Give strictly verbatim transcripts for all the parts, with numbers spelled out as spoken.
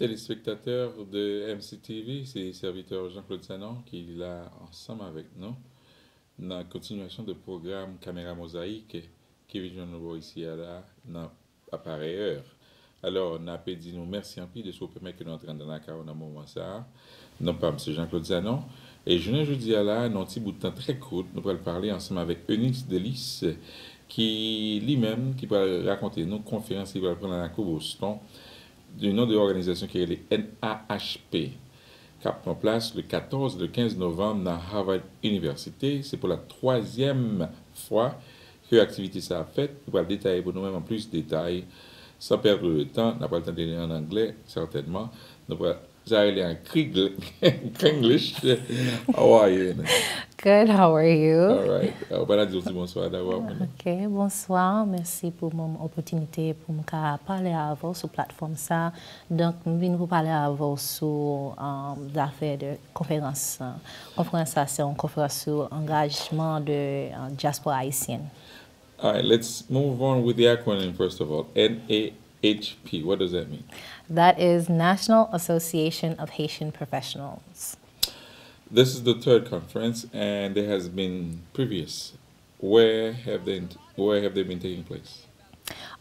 Téléspektatè de M C T V, se sèvitè Jean-Claude Sanon ki la ansanm avèk nou nan kontinyasyon de pwogram Kamera Mozayik ki vin jwenn nou bò isi a la nan a parèy è. Alò, n ape di nou mèsi anpil de si w pèmèt ke nou antre anndan lakay ou nan moman sa a. Non pa m se Jean-Claude Sanon. E jounen jodi a la, nan yon ti bout tan trè kout, nou pral pale ansanm avèk Eunice Delice, ki li menm ki pral rakonte nou konferans li pral pran nan lakou Boston, du nom de òganizasyon ki rele N A H P, k ap pran plas le katòz, le kenz novanm nan Harvard University. Se pou la twazyèm fwa ke aktivite sa ap fèt. Nou pral detaye pou nou menm an plis detay. San pèdre de tan, n ap pral tande li an anglè, sètènman. Nou pral, sa rele an Kringlish. How are you, Eunice? Good, how are you? Alright. Ou pa ta di yon ti bonswa dabò pou nou? Ok, bonswa. Mèsi pou mwen opòtinite pou m ka pale avè w sou platfòm sa. Donk, m vin pou pale avè w sou um, zafè de konferans. Konferans sa se yon konferans sou angajman de uh, dyaspora ayisyèn. Alright, let's move on with the acronym first of all. N A H P, what does that mean? That is National Association of Haitian Professionals. This is the third conference, and there has been previous. Where have they where have they been taking place?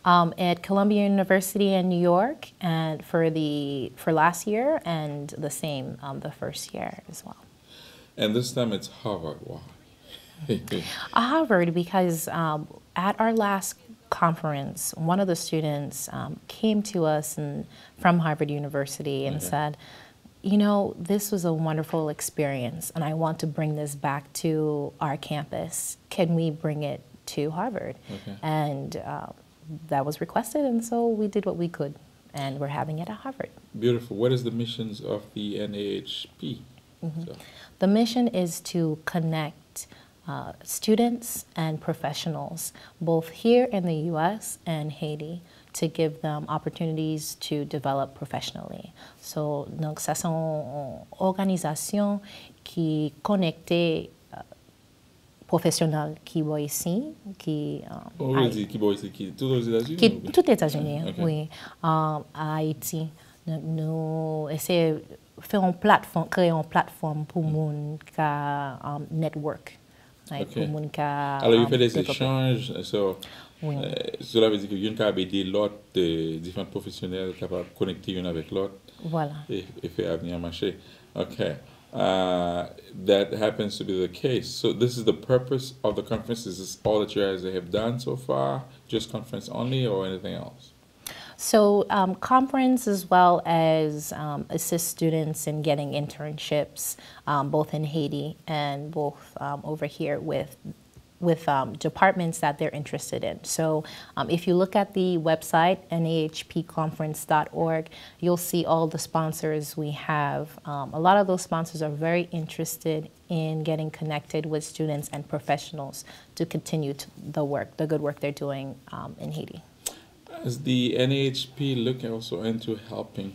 Um, at Columbia University in New York, and for the for last year, and the same um, the first year as well. And this time it's Harvard. Why? Harvard, because um, at our last conference, one of the students um, came to us and, from Harvard University and okay. said, you know, this was a wonderful experience, and I want to bring this back to our campus. Can we bring it to Harvard? Okay. And uh, that was requested, and so we did what we could, and we're having it at Harvard. Beautiful. What is the missions of the N A H P? Mm-hmm. So. The mission is to connect uh, students and professionals, both here in the U S and Haiti, to give them opportunities to develop professionally. So, donk, sa se yon òganizasyon ki konekte uh, pwofesyonèl ki bò isi, ki. Ou vle di ki bò isi, ki tout Ozetazini? Ki tout Etazini, wi. Ayiti. Nou eseye fè yon platfòm, kreye yon platfòm pou moun ka network. Like, pou moun ka. Alò, yo fè des échanges, so, cela veut dire que youn ka ede lòt, diferan pwofesyonèl kapab konekte youn avèk lòt. Voilà. E, e fè avni an mache. Ok. Uh, that happens to be the case. So this is the purpose of the conference. Is this all that you guys have done so far? Just conference only or anything else? So, um, conference as well as um, assist students in getting internships, um, both in Haiti and both um, over here with with um, departments that they're interested in. So, um, if you look at the website, N A H P conference dot org, you'll see all the sponsors we have. Um, a lot of those sponsors are very interested in getting connected with students and professionals to continue to the work, the good work they're doing um, in Haiti. Is the N A H P looking also into helping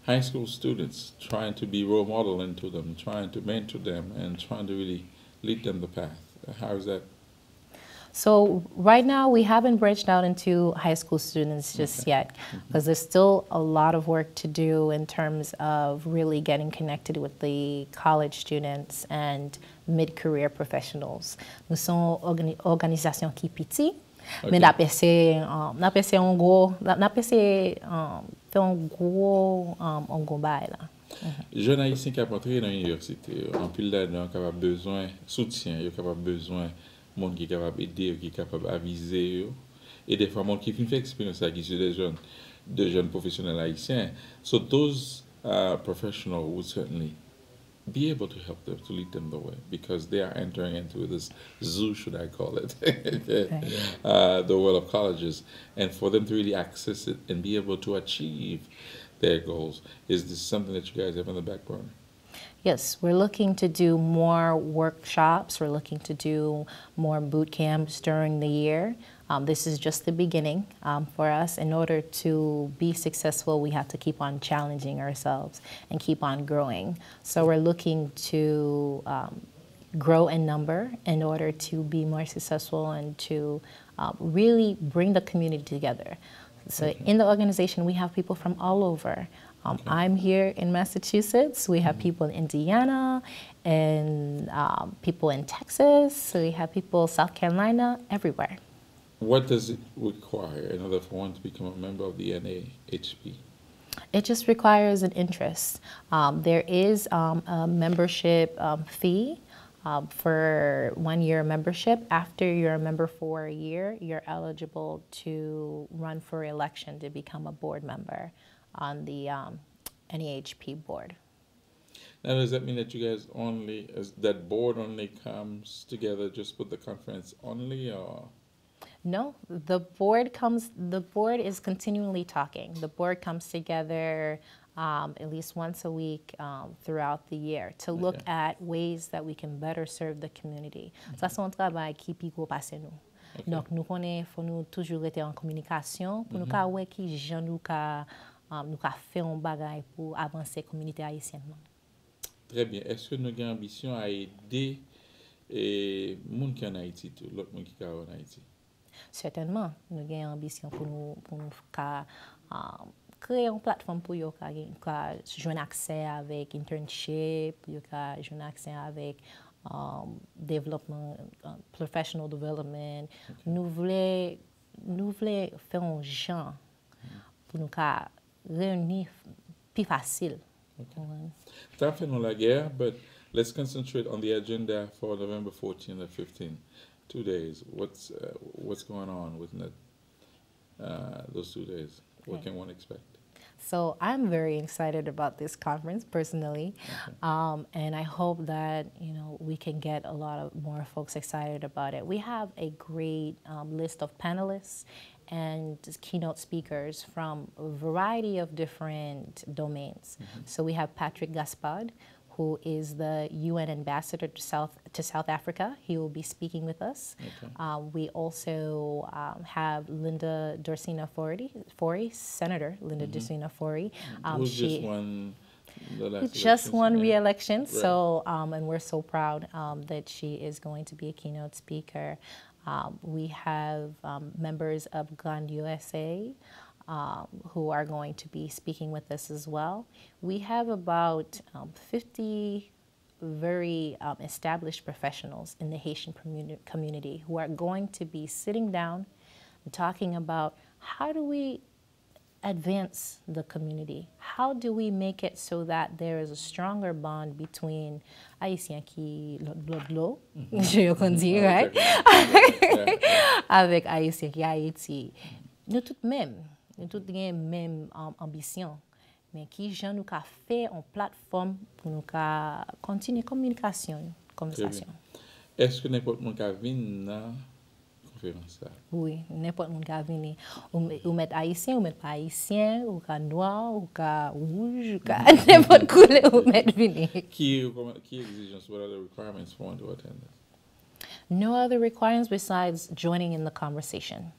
high school students, trying to be role model into them, trying to mentor them, and trying to really lead them the path? How is that? So right now we haven't branched out into high school students just okay. yet because mm-hmm. there's still a lot of work to do in terms of really getting connected with the college students and mid-career professionals. Nou se yon òganizasyon ki piti, men n ap eseye, n ap eseye yon gwo, n ap eseye fè yon gwo, yon gwo bagay la. Jèn ayisyen k ap antre nan inivèsite yo, anpil ladan yo kapab bezwen soutyen, yo kapab bezwen moun ki kapab ede yo, ki kapab avize yo. E defwa moun ki fin fè eksperyans sa ki se de jèn, de jèn pwofesyonèl ayisyen. So those uh, professional would certainly be able to help them, to lead them the way, because they are entering into this zoo, should I call it, uh, the world of colleges. And for them to really access it and be able to achieve their goals, is this something that you guys have on the back burner? Yes, we're looking to do more workshops. We're looking to do more boot camps during the year. Um, this is just the beginning um, for us. In order to be successful, we have to keep on challenging ourselves and keep on growing. So we're looking to um, grow in number in order to be more successful and to uh, really bring the community together. So okay. in the organization, we have people from all over. Um, I'm here in Massachusetts. We have people in Indiana and um, people in Texas. We have people South Carolina, everywhere. What does it require in order for one to become a member of the N A H P? It just requires an interest. Um, there is um, a membership um, fee um, for one year membership. After you're a member for a year, you're eligible to run for election to become a board member on the um, N A H P board. Now, does that mean that you guys only, is that board only comes together just with the conference only, or? No, the board comes, the board is continually talking. The board comes together um, at least once a week um, throughout the year to look Okay. at ways that we can better serve the community. Sa se yon travay ki pi gwo pase nou. Donk, nou konnen fò nou toujou rete an kominikasyon pou nou ka wè ki jan nou ka, um, nou ka fè yon bagay pou avanse kominote ayisyèn nan. Très bien. Est-ce que nou gen anbisyon a ede eh, moun ki an Ayiti tou, lòt moun ki ka an Ayiti? Sètènman, nou gen anbisyon pou nou, pou nou ka um, kreye yon platfòm pou yo ka, gen- ka jwenn aksè avèk internship, pou yo ka jwenn aksè avèk um, development, um, professional development. Nou vle, nou vle fè yon jan pou nou ka reyini pi fasil. Konprann? T ap fè nou lagè, but let's concentrate on the agenda for November fourteen and fifteen. Two days. What's uh, what's going on within that, uh, those two days? What Okay. Can one expect? So I'm very excited about this conference personally, um, and I hope that you know we can get a lot of more folks excited about it. We have a great um, list of panelists and keynote speakers from a variety of different domains. So we have Patrick Gaspard, who is the U N ambassador to South to South Africa. He will be speaking with us. Okay. Um, we also um, have Linda Dorsina Forey, Forey, Senator Linda Dorsina Forey. Um, Who's she just won the last just election, won yeah. re-election. Right. So, um, and we're so proud um, that she is going to be a keynote speaker. Um, we have um, members of Grand U S A um, who are going to be speaking with us as well. We have about um, fifty very um, established professionals in the Haitian community who are going to be sitting down and talking about how do we advance the community? How do we make it so that there is a stronger bond between Ayisyen ki lòt bò dlo, jan yo konn di, right? Avèk Ayisyen ki Ayiti. Nou tout menm, nou tout gen menm um, anbisyon. Men ki jan nou ka fè yon platfòm pou nou ka kontinye kominikasyon, konvèsasyon? Èske nenpòt moun ka vin nan konferans la? Wi, nenpòt moun ka vini. Ou, ou mèt ayisyen, ou mèt pa ayisyen, ou ka nwa, ou ka wouj, ou ka nenpòt koulè ou mèt vini. Ki, ki egzijans, what are the requirements for one to attend this? No other requirements besides joining in the conversation.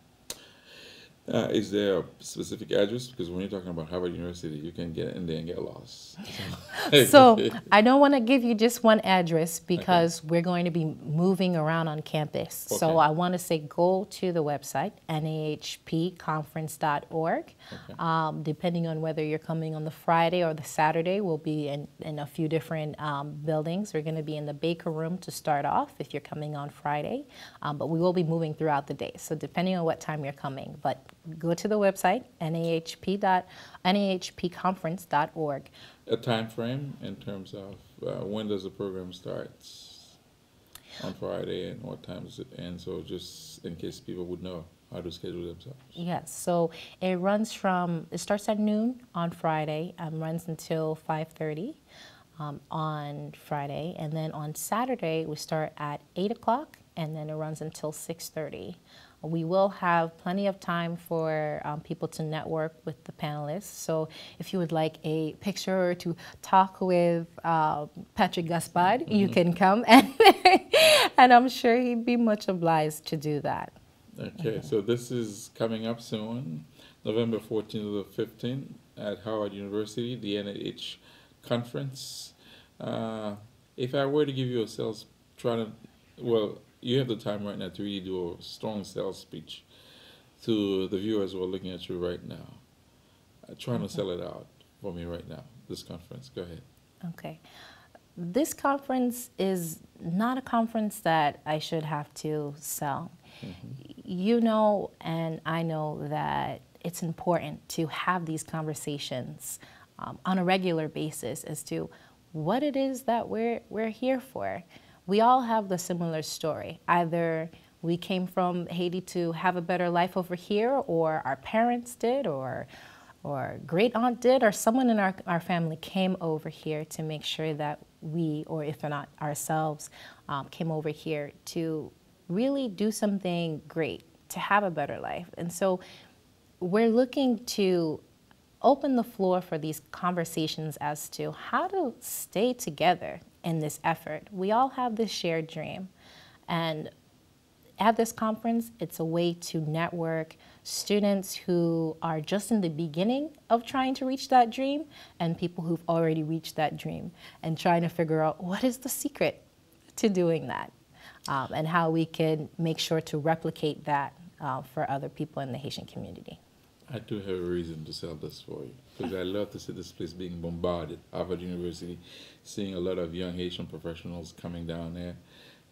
Uh, is there a specific address? Because when you're talking about Howard University, you can get in there and get lost. So I don't want to give you just one address because we're going to be moving around on campus. So I want to say go to the website, N A H P conference dot org. Um, depending on whether you're coming on the Friday or the Saturday, we'll be in, in a few different um, buildings. We're going to be in the Baker Room to start off if you're coming on Friday, um, but we will be moving throughout the day. So depending on what time you're coming, but go to the website, N A H P dot, N A H P conference dot org. A time frame in terms of uh, when does the program start? On Friday and what time does it end? So just in case people would know, how to schedule themselves. Yes, so it runs from, it starts at noon on Friday and runs until five thirty um, on Friday. And then on Saturday, we start at eight o'clock and then it runs until six thirty. We will have plenty of time for um, people to network with the panelists. So if you would like a picture or to talk with uh, Patrick Gaspard, you can come and, and I'm sure he'd be much obliged to do that. Okay, so this is coming up soon, November fourteenth to the fifteenth at Howard University, the N I H conference. Uh, if I were to give you a sales, try to, well, you have the time right now to really do a strong sales speech to the viewers who are looking at you right now, uh, trying to sell it out. for me right now, this conference. Go ahead. Okay. This conference is not a conference that I should have to sell. You know, and I know that it's important to have these conversations um, on a regular basis as to what it is that we're, we're here for. We all have the similar story. Either we came from Haiti to have a better life over here, or our parents did, or or great aunt did, or someone in our, our family came over here to make sure that we, or if not ourselves, um, came over here to really do something great, to have a better life. And so we're looking to open the floor for these conversations as to how to stay together in this effort. We all have this shared dream. And at this conference, it's a way to network students who are just in the beginning of trying to reach that dream and people who've already reached that dream and trying to figure out what is the secret to doing that um, and how we can make sure to replicate that uh, for other people in the Haitian community. I do have a reason to sell this for you because I love to see this place being bombarded. Harvard University, seeing a lot of young Haitian professionals coming down there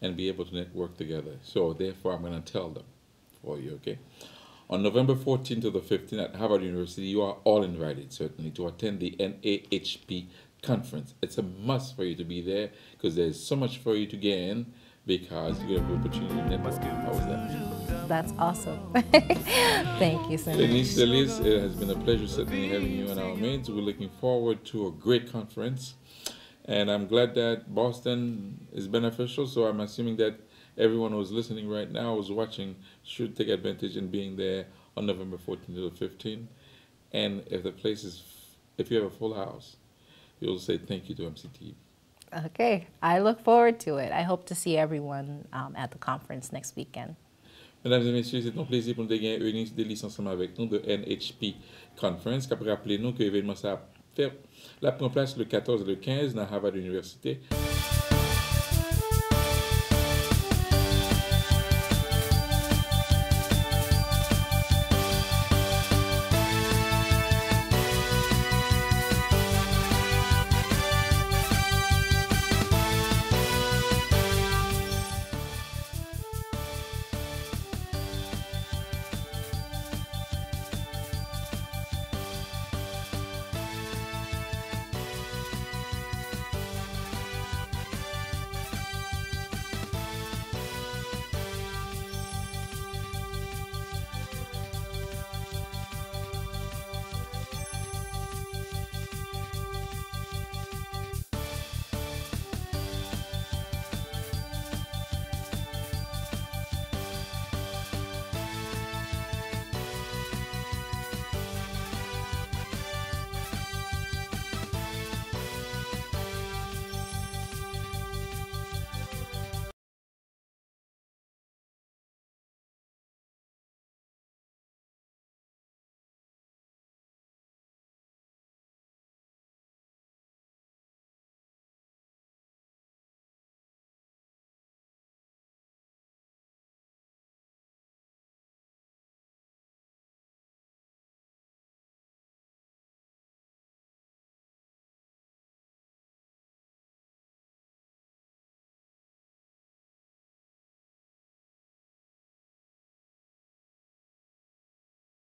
and be able to network together. So therefore, I'm going to tell them for you, okay? On November fourteenth to the fifteenth at Harvard University, you are all invited, certainly, to attend the N A H P conference. It's a must for you to be there because there's so much for you to gain because you have the opportunity to network. How was that? That's awesome. Thank you, Senator. Denise Delis, it has been a pleasure certainly having you in our midst. We're looking forward to a great conference. And I'm glad that Boston is beneficial, so I'm assuming that everyone who's listening right now, who's watching, should take advantage in being there on November fourteenth to the fifteenth. And if the place is, if you have a full house, you'll say thank you to M C T V. Okay, I look forward to it. I hope to see everyone um, at the conference next weekend. Medam e mesye, se yon plezi pou nou te gen Eunice Delis ansanm avèk nou de N H P Conference, k ap raple nou ke evènman sa ap fè, l ap pran plas le katòz e le kenz nan Harvard University.